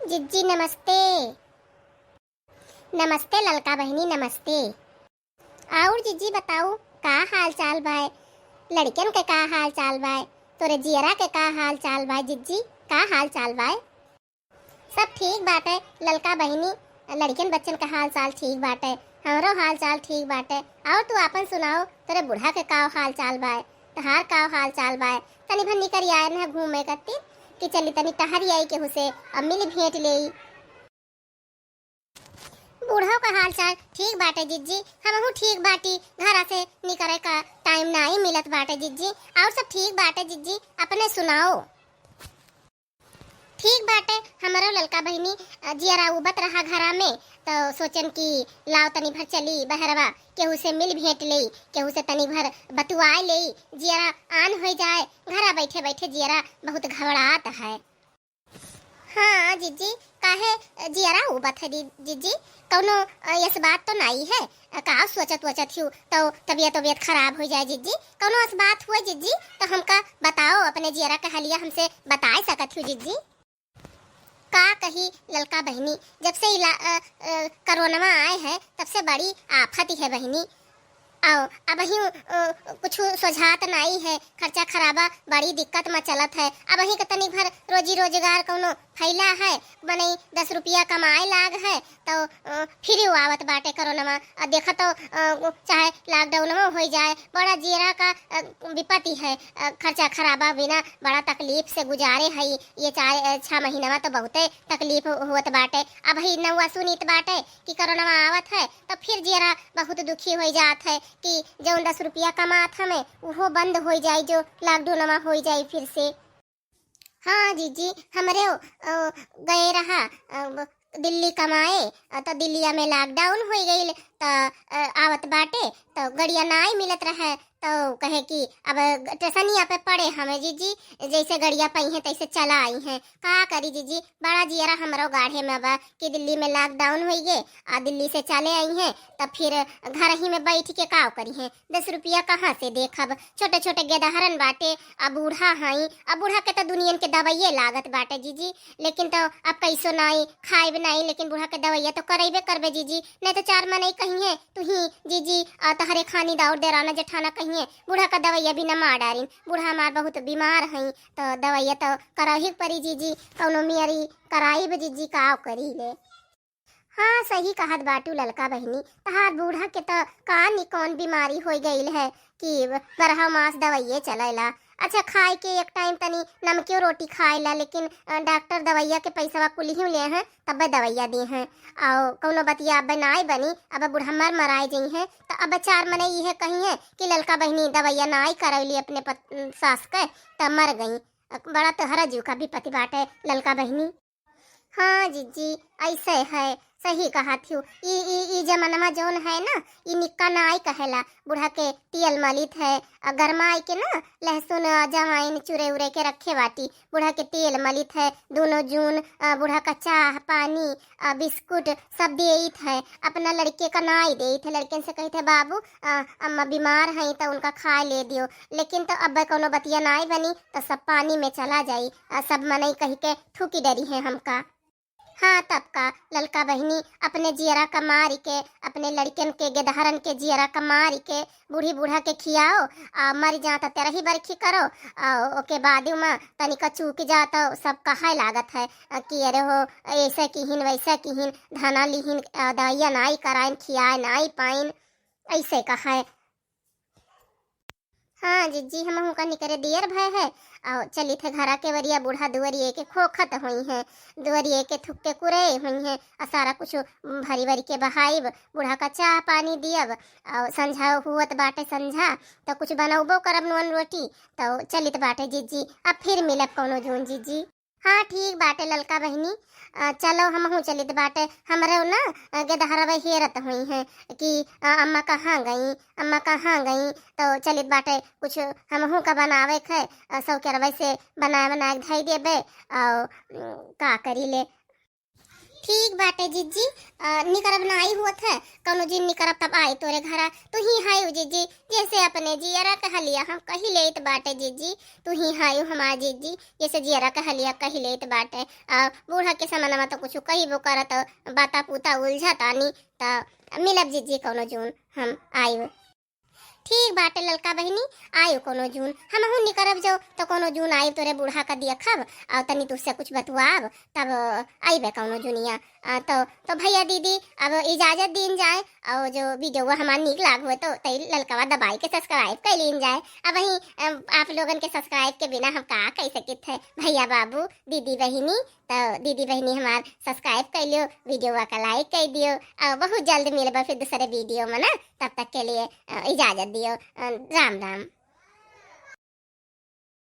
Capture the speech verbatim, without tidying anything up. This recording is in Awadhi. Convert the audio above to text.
जिज्जी नमस्ते। नमस्ते ललका बहिनी, नमस्ते। और जिज्जी बताऊ, का हाल चाल बाय? लड़कन के का हाल चाल बाय? तोरे जियरा के का हाल चाल बाय जिज्जी? का हाल चाल बाय? सब ठीक बाटे ललका बहिनी, लड़कन बच्चन का हाल चाल ठीक बाटे, हमरो हाल चाल ठीक बाटे। और तू आपन सुनाओ, तोरे बूढ़ा के का हाल चाल बाय? तहार का हाल चाल बाय? तनी भर निकरि आयन है घूमे कत्ती कि चली तनी टहरि आई केहू से, अब मिल भेंट लेई। बूढ़ो का हाल चाल ठीक बाटे जिज्जी, हमहू ठीक बाटी, घरा से निकरे का टाइम नाई मिलत बाटे जिज्जी। और सब ठीक बाटे जिज्जी, अपने सुनाओ। ठीक बाटे, हमरो ललका बहिनी, अ, जियरा उबत रहा घरा में, तो सोचन कि लाओ तनी भर चली बहरवा, केहू से मिल भेंट लेई, केहू से तनी भर बतुआए लेई, जियरा आन हो जाए। घरा बैठे बैठे जियरा बहुत घबरात है। हाँ जिज्जी, काहे जियरा उबत है दी-, जिज्जी? कौनो, अ, यस बात तो नाई है? अ, का सोचत वोचत हिउ तो तबियत तबियत खराब हो जाए जिज्जी? कौनो यस बात हुए जिज्जी तो हमका बताओ, अपने जियरा के हलिया हमसे बताए सकत हिउ जिज्जी। का कही ललका बहिनी, जब से इला-, अ, अ, कोरोनवा आए है तब से बड़ी आफत है बहिनी। आओ, अबही, अ, कुछु सोझात नाई है, खर्चा खराबा बड़ी दिक्कत मा चलत है। अबही के तनिक भर रोजी रोजगार कौनो फैला है, मनई दस रुपया कमाए लाग है, तो, अ, फिर आवत बाटे कोरोनवा। अ, देखा तो, अ, चाहे लॉकडाउनवा हो जाए, बड़ा जियरा का, अ, विपत्ति है, अ, खर्चा खराबा बिना बड़ा तकलीफ से गुजारे हई। ये चार, अ, छह महीनवा तो बहुते तकलीफ होत बाटे। अबही नौवा सुनीत बाटे कि कोरोनवा आवत है, तो फिर जियरा बहुत दुखी हो जात है कि जौन दस रुपया कमात हमें, उहो बंद हो जाई, जो लॉकडाउनवा हो जाई फिर से। हाँ जिज्जी, हमरे, अ, गए रहा, अ, दिल्ली कमाए, अ, तो दिल्लिया में लॉकडाउन हो गई, तो, अ, आवत बाटे, तो गड़िया नाई मिलत रहे, तो कहे कि अब स्टेशनिया पे पड़े हमें जिज्जी, जैसे गड़िया पई हैं तैसे चला आई हैं। का करी जिज्जी, बड़ा जियरा हमरो गाढ़े में बा कि दिल्ली में लॉकडाउन होई गे, आ दिल्ली से चले आई हैं, तब फिर घर ही में बैठ के का करी हैं, दस रुपया कहाँ से देखब? छोटे छोटे गेदहरन बाटे, आ बूढ़ा हई, आ बूढ़ा के तो दुनियन के दवाइये लागत बाटे जिज्जी, लेकिन तो अब कैसो नाई, खाइब नाई, लेकिन बूढ़ा के दवाइया तो करैबे करबे जिज्जी, नहीं तो चार मनई कहिए, तू ही जिज्जी, आ तहरे खानी दाउर देराना जेठाना कहिए, बूढ़ा का दवाइया भी न मार डारिन, बूढ़ा हमार बहुत बीमार हई, तो दवाइया तो करही परी जिज्जी, कौनो मियरी कराइब जिज्जी, का करी ले। हाँ, सही कहत बाटू ललका बहिनी, तहार बूढ़ा के तो का नी कौन बीमारी हो गईल है कि बारह मास दवाइये चलेला। अच्छा, खाए के एक टाइम तनी नमकियो रोटी खाएला, लेकिन, अ, डॉक्टर दवाइया के पैसवा कुल ही ले हैं, तब दवाइया दे हैं। और कौनो बतिया अब नाई बनी, अब बूढ़ा मर मराए जई हैं, तो अब चार मने इहे कही हैं कि ललका बहिनी दवाइया नाई करौली अपने पत-, सास के, तब मर गई। बड़ा तोहरा जीव का विपत्ति बाटे ललका बहिनी। हाँ जिज्जी, ऐसे है, सही कहत हिउ। ई, ई, ई जमानवा जौन है ना, ई निक्का नाई कहेला। बूढ़ा के तेल मलित है, आ गरमाई के ना लहसुन, आ, जवाइन चुरे उरे के रखे बाटी। बूढ़ा के तेल मलित है, दोनों जून, आ, बूढ़ा का चाह, पानी, आ, बिस्कुट सब देइत है। अपना लड़के का नाई देइत है, लड़कन से कहते, "बाबू, आ, अम्मा बीमार हैं तो उनका खाए ले दियो।" लेकिन तो अब कौनो बतिया नाई बनी, तो सब पानी में चला जाई, आ, सब मनई कही के थूकी डरी है हमका। हाँ, तब का ललका बहिनी, अपने जियरा का मारी के, अपने लड़कन के, गेदहरन के जियरा का मारी के, बूढ़ी बूढ़ा के खियाओ, आ मर जा त तेरही बरखी करो, आ ओके बाद में तनिका चूक जा त सब कहे लागत है, आ, कि अरे हो, ऐसे किहिन, वैसे किहिन, धना लिहिन, आ, दवाइया नाई कराइन, खियाए नाई पाइन, ऐसे कहे। हाँ जिज्जी, हमहू का निकरे दियर भय है। और चलित है घरा के वरिया, बूढ़ा दुवरिये के खोखत होई हैं, दुवरिये के थुक के कुरे होई हैं, आ सारा कुछ भरी भरी के बहाइब, बूढ़ा का चाह पानी दियब। और संझा हुअत बाटे संझा, तो कुछ बनौबो करब नून रोटी। तो चलित बाटे जिज्जी, अब फिर मिलब कौनो जून जिज्जी। हाँ, ठीक बाटे ललका बहिनी। अ, चलो, हमहू चलित बाटे। हमरे ना, अ, गेदहरवे हेरत हुई हैं कि, अ, अम्मा कहाँ गई, अम्मा कहाँ गई। तो चलित बाटे, कुछ हमहू का बनावे खे, अ, सौकेरवे से बनाए, बनाए के धई देबे। और, उम, का करी ले। ठीक बाटे जिज्जी, अ, निकरब नाई होत है, कौनो जिन निकरब तब आई तोरे घरा। तू ही हायू जिज्जी, जैसे अपने जियरा के हलिया हम कही लेत बाटे जिज्जी, तू ही हायू हमार जिज्जी, जैसे जियरा के हलिया कही लेत बाटे। अ, बूढ़ा के समनवा तो कुछ कहिबो करत, बाता पूता उलझा तानी, त मिलब जिज्जी कौनो जून हम आयु। ठीक बाटे ललका बहिनी, आयु कौनो जून, हमहू निकरब जो तो कौनो जून आयु तोरे बूढ़ा का देखब, और तनी तुझसे कुछ बतुआब, तब अइबे कौनो जुनिया। अ, तो, तो भैया दीदी अब इजाजत दीन जाए, और जो वीडियो हमार नीक लाग हो तो तई ललकवा दबाई के सब्सक्राइब कर लीन जाए। अब वहीं, अ, आप लोगन के सब्सक्राइब के बिना हम का कह सकित है भैया बाबू दीदी बहिनी। तो दीदी बहिनी हमार सब्सक्राइब कर लियो, वीडियो का लाइक कर दियो, और बहुत जल्द मिलबा फिर दूसरे वीडियो में ना। तब तक के लिए, अ, इजाजत दियो, अ, राम राम।